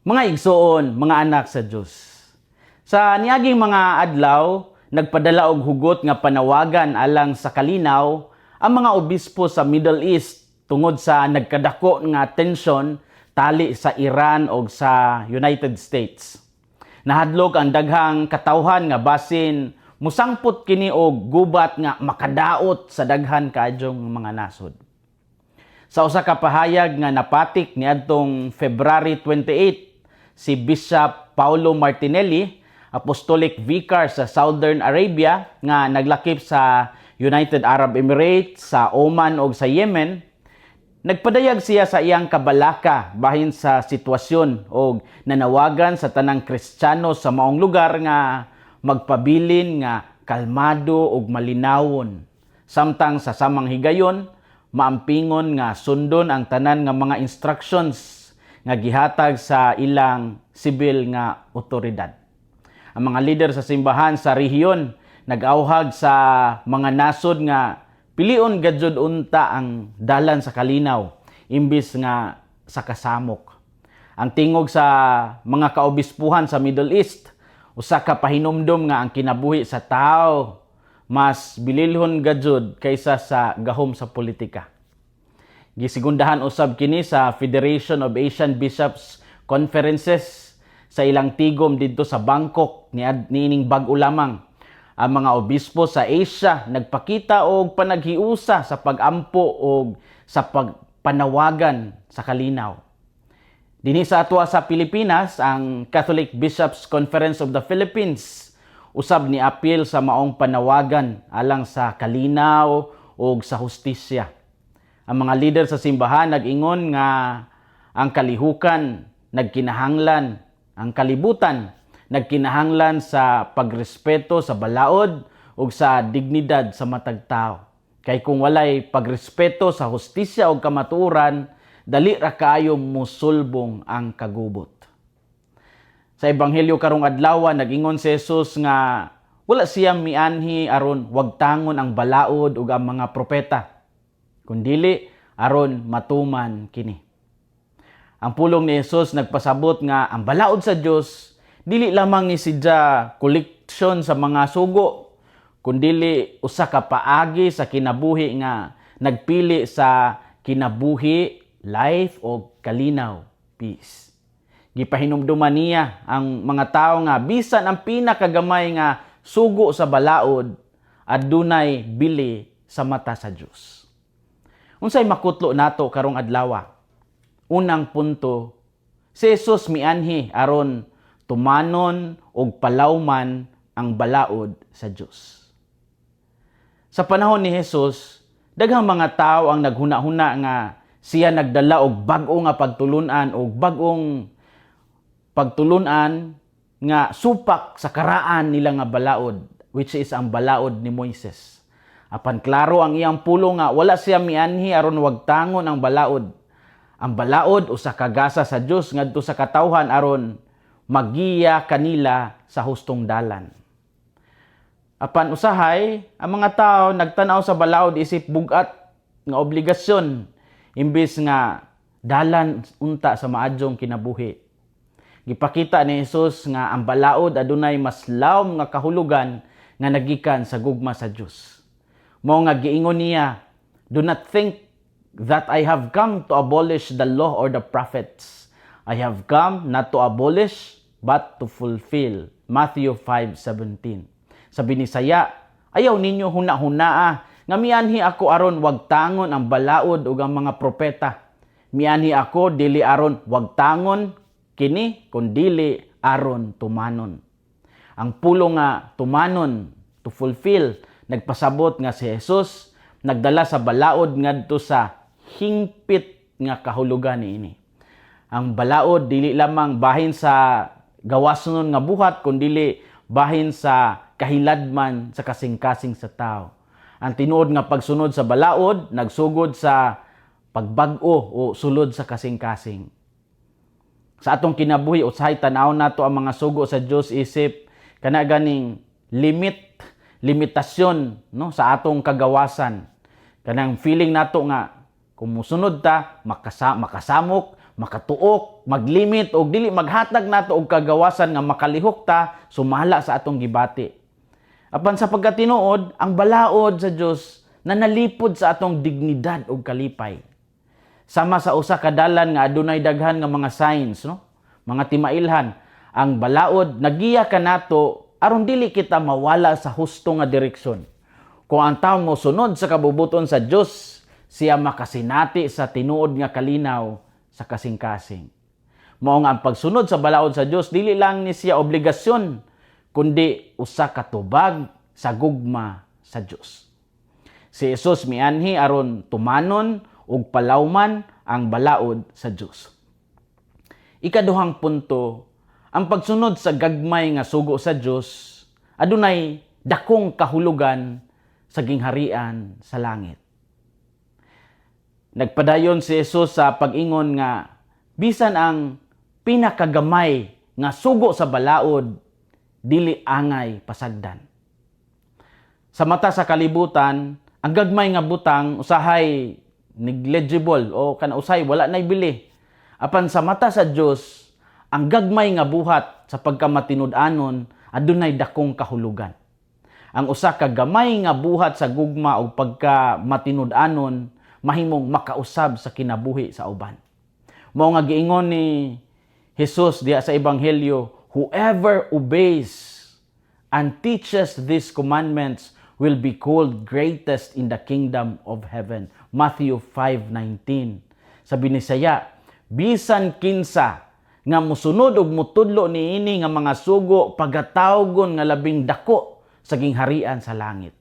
Mga igsoon, mga anak sa Dios. Sa niaging mga adlaw, nagpadala og hugot nga panawagan alang sa kalinaw ang mga obispo sa Middle East tungod sa nagkadako nga tensyon tali sa Iran og sa United States. Nahadlok ang daghang katawhan nga basin musangpot kini og gubat nga makadaot sa daghan kaadyong mga nasod. Sa usa ka pahayag nga napatik niadtong February 28, si Bishop Paolo Martinelli, Apostolic Vicar sa Southern Arabia nga naglakip sa United Arab Emirates, sa Oman ug sa Yemen, nagpadayag siya sa iyang kabalaka bahin sa sitwasyon og nanawagan sa tanang Kristiyano sa maong lugar nga magpabilin nga kalmado ug malinawon. Samtang sa samang higayon, maampingon nga sundon ang tanan nga mga instructions nga gihatag sa ilang sibil nga otoridad. Ang mga lider sa simbahan sa rehiyon nag-awhag sa mga nasod nga pilion gajud unta ang dalan sa kalinaw imbis nga sa kasamok. Ang tingog sa mga kaobispuhan sa Middle East usa ka pahinumdom nga ang kinabuhi sa tao mas bililhon gajud kaysa sa gahom sa politika. Gisigundahan usab kini sa Federation of Asian Bishops Conferences sa ilang tigom didto sa Bangkok niining bag-o lamang. Ang mga obispo sa Asia nagpakita og panaghiusa sa pag-ampo og sa pagpanawagan sa kalinaw. Dinhi sa atwa sa Pilipinas, ang Catholic Bishops Conference of the Philippines usab ni apil sa maong panawagan alang sa kalinaw ug sa hustisya. Ang mga lider sa simbahan nag-ingon nga ang kalihukan nagkinahanglan, ang kalibutan nagkinahanglan sa pagrespeto sa balaod ug sa dignidad sa matag tawo. Kay kung walay pagrespeto sa hustisya ug kamatuoran, dali ra kaayo musulbong ang kagubot. Sa ebanghelyo karong adlaw, nag-ingon si Jesus nga wala siya mianhi aron wagtangon ang balaod ug ang mga propeta, kundili aron matuman kini. Ang pulong ni Jesus nagpasabot nga ang balaod sa Dios dili lamang ni sidya koleksyon sa mga sugo, kundili usa ka paagi sa kinabuhi nga nagpili sa kinabuhi, life, o kalinaw, peace. Gipahinumduman niya ang mga tao nga bisan ang pinakagamay nga sugo sa balaod adunay bili sa mata sa Dios. Unsay makutlo nato karong adlaw? Unang punto, si Jesus mianhi aron tumanon og palawman ang balaod sa Dios. Sa panahon ni Jesus, daghang mga tao ang naghuna-huna nga siya nagdala og bag-o nga pagtulunan og bag-ong pagtulunan nga supak sa karaan nila nga balaod, which is ang balaod ni Moises. Apan klaro ang iyang pulong nga wala siya mianhi aron wagtangon ang balaod. Ang balaod usa ka gasa sa Dios ngadto sa katawhan aron magiya kanila sa hustong dalan. Apan usahay, ang mga tao nagtan-aw sa balaod isip bugat nga obligasyon imbis nga dalan unta sa maadyong kinabuhi. Gipakita ni Jesus nga ang balaod adunay mas lawom nga kahulugan nga nagikan sa gugma sa Dios. Mao nga giingon niya, "Do not think that I have come to abolish the law or the prophets. I have come not to abolish, but to fulfill." Matthew 5:17. Sa Binisaya, "Ayaw ninyo huna-hunaa nga mianhi ako aron wagtangon ang balaod ug ang mga propeta. Mianhi ako dili aron wagtangon kini, kundili aron tumanon." Ang pulong nga tumanon, to fulfill, nagpasabot nga si Jesus nagdala sa balaod ngadto sa hingpit nga kahulugan niini. Ang balaod dili lamang bahin sa gawasnon nga buhat, kundili bahin sa kahiladman sa kasing-kasing sa tao. Ang tinuod nga pagsunod sa balaod nagsugod sa pagbag-o o sulod sa kasing-kasing. Sa atong kinabuhi, usahay tan-aw nato ang mga sugo sa Dios isip kana ganing limit, limitasyon, no, sa atong kagawasan. Kanang feeling nato nga kung musunod ta makasamok, Makatuok, maglimit og dili maghatag nato og kagawasan nga makalihok ta sumala sa atong gibati. Apan sa pagkatinuod, ang balaod sa Dios nanalipod sa atong dignidad ug kalipay. Sama sa usa ka dalan nga adunay daghan nga mga signs, no? Mga timailhan, ang balaod nagiya kanato aron dili kita mawala sa husto nga direksyon. Kung ang tao mosunod sa kabubuton sa Dios, siya makasinati sa tinuod nga kalinaw sa kasing-kasing. Mao nga ang pagsunod sa balaod sa Dios dili lang ni siya obligasyon, kundi usa ka tubag sa gugma sa Dios. Si Jesus mianhi aron tumanon ug palawman ang balaod sa Dios. Ikaduhang punto, ang pagsunod sa gagmay nga sugo sa Dios adunay dakong kahulugan sa gingharian sa langit. Nagpadayon si Jesus sa pag-ingon nga bisan ang pinakagamay nga sugo sa balaod dili angay pasagdan. Sa mata sa kalibutan, ang gagmay nga butang usahay negligible o kana usahay wala nay bili. Apan sa mata sa Dios, ang gagmay nga buhat sa pagkamatinud-anon adunay dakong kahulugan. Ang usa ka gamay nga buhat sa gugma o pagkamatinud-anon mahimong makausab sa kinabuhi sa uban. Mao nga giingon ni Jesus diha sa Ebanghelyo, "Whoever obeys and teaches these commandments will be called greatest in the kingdom of heaven." Matthew 5:19. Sa Binisaya, bisan kinsa nga musunod og mutudlo niini nga mga sugo pagatawgon nga labing dako sa gingharian sa langit.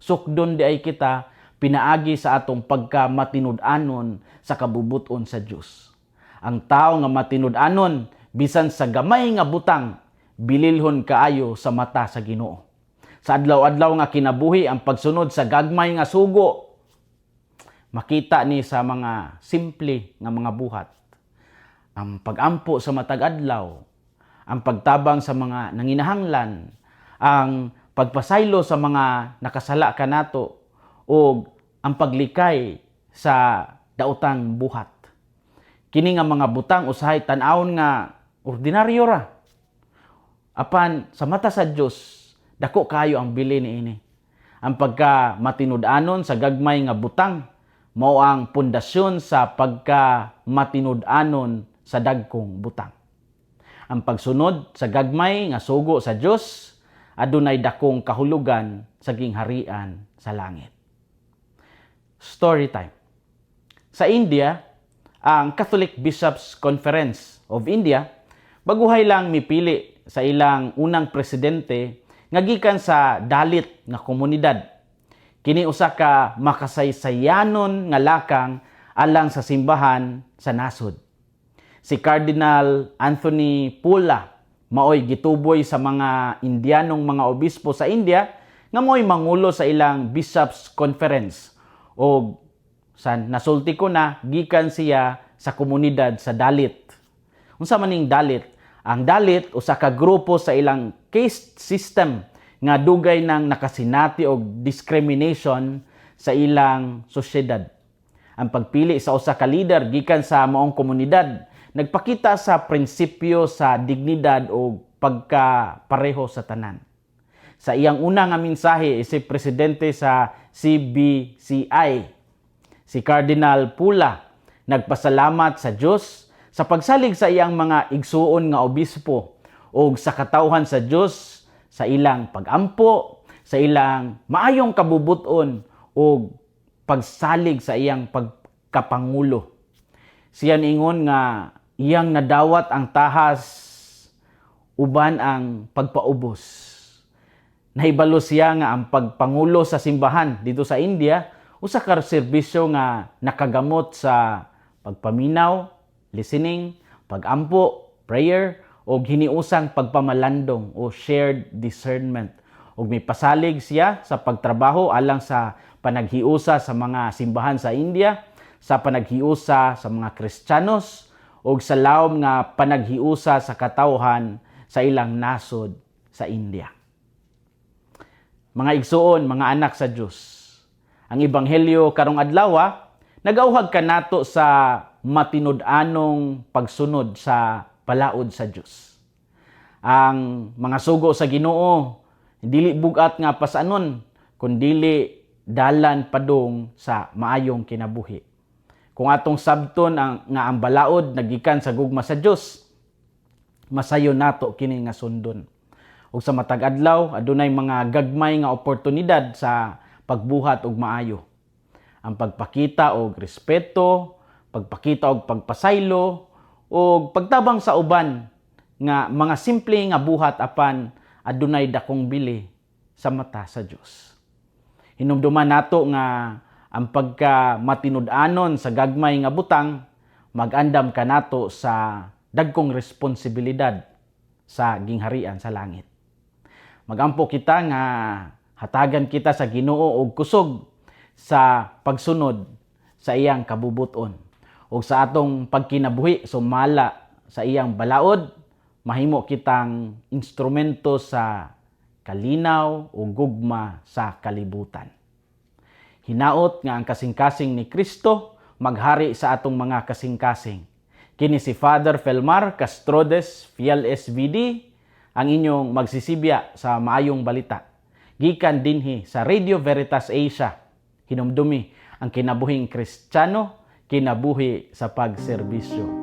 Sukdon diay kita pinaagi sa atong pagka matinud-anon sa kabubuton sa Dios. Ang tao nga matinud-anon bisan sa gamay nga butang bililhon kaayo sa mata sa Ginoo. Sa adlaw-adlaw nga kinabuhi, ang pagsunod sa gagmay nga sugo makita ni sa mga simple nga mga buhat. Ang pagampo sa matag adlaw, ang pagtabang sa mga nanginahanglan, ang pagpasaylo sa mga nakasala kanato ug ang paglikay sa daotang buhat. Kini nga mga butang usahay tan-awon nga ordinaryo ra. Apan sa mata sa Dios, dako kayo ang bili niini. Ang pagka matinud-anon sa gagmay nga butang mao ang pundasyon sa pagka matinud-anon sa dagkong butang. Ang pagsunod sa gagmay nga sugo sa Dios adunay dakong kahulugan sa gingharian sa langit. Story time. Sa India, ang Catholic Bishops Conference of India baguhay lang mipili sa ilang unang presidente nga gikan sa Dalit nga komunidad. Kini usa ka makasaysayanon nga lakang alang sa simbahan sa nasod. Si Cardinal Anthony Poola maoy gituboy sa mga Indianong mga obispo sa India nga maoy mangulo sa ilang Bishops Conference, o sa nasulti ko na, gikan siya sa komunidad sa Dalit. Unsa man ning Dalit? Ang Dalit usa ka grupo sa ilang caste system nga dugay nang nakasinati og discrimination sa ilang sosyedad. Ang pagpili sa usa ka leader gikan sa maong komunidad nagpakita sa prinsipyo sa dignidad o pagkapareho sa tanan. Sa iyang una nga mensahe isip presidente sa CBCI, si Cardinal Poola nagpasalamat sa Dios sa pagsalig sa iyang mga igsuon nga obispo ug sa katawhan sa Dios sa ilang pagampo, sa ilang maayong kabubuton ug pagsalig sa iyang pagkapangulo. Siya niingon nga iyang nadawat ang tahas uban ang pagpaubos. Nahibalo siya nga ang pagpangulo sa simbahan dito sa India usa ka serbisyo nga nakagamot sa pagpaminaw, listening, pagampo, prayer, o hiniusang pagpamalandong o shared discernment. Ug mipasalig siya sa pagtrabaho alang sa panaghiusa sa mga simbahan sa India, sa panaghiusa sa mga Kristiyanos, ug sa lawom nga panaghiusa sa katawhan sa ilang nasod sa India. Mga igsuon, mga anak sa Dios. Ang ebanghelyo karong adlaw nagauhag kanato sa matinud-anong pagsunod sa balaod sa Dios. Ang mga sugo sa Ginoo dili bugat nga pasanon, kundili dalan padung sa maayong kinabuhi. Kung atong sabton nga ang balaod nagikan sa gugma sa Dios, masayon nato kini nga sundon. Ug sa matag adlaw, adunay mga gagmay nga oportunidad sa pagbuhat og maayo. Ang pagpakita og respeto, pagpakita og pagpasaylo, ug pagtabang sa uban nga mga simple nga buhat, apan adunay dakong bili sa mata sa Dios. Hinumduman nato nga ang pagka matinud-anon sa gagmay nga butang magandam kanato sa dagkong responsibilidad sa gingharian sa langit. Magampo kita nga hatagan kita sa Ginoo og kusog sa pagsunod sa iyang kabubuton. Ug sa atong pagkinabuhi sumala sa iyang balaod, mahimo kitang instrumento sa kalinaw o gugma sa kalibutan. Hinaot nga ang kasing-kasing ni Kristo maghari sa atong mga kasing-kasing. Kini si Father Felmar Castrodes, Fiel SVD, ang inyong magsisibya sa maayong balita. Gikan dinhi sa Radio Veritas Asia. Hinumdumi ang kinabuhing Kristiyano, kinabuhi sa pagserbisyo.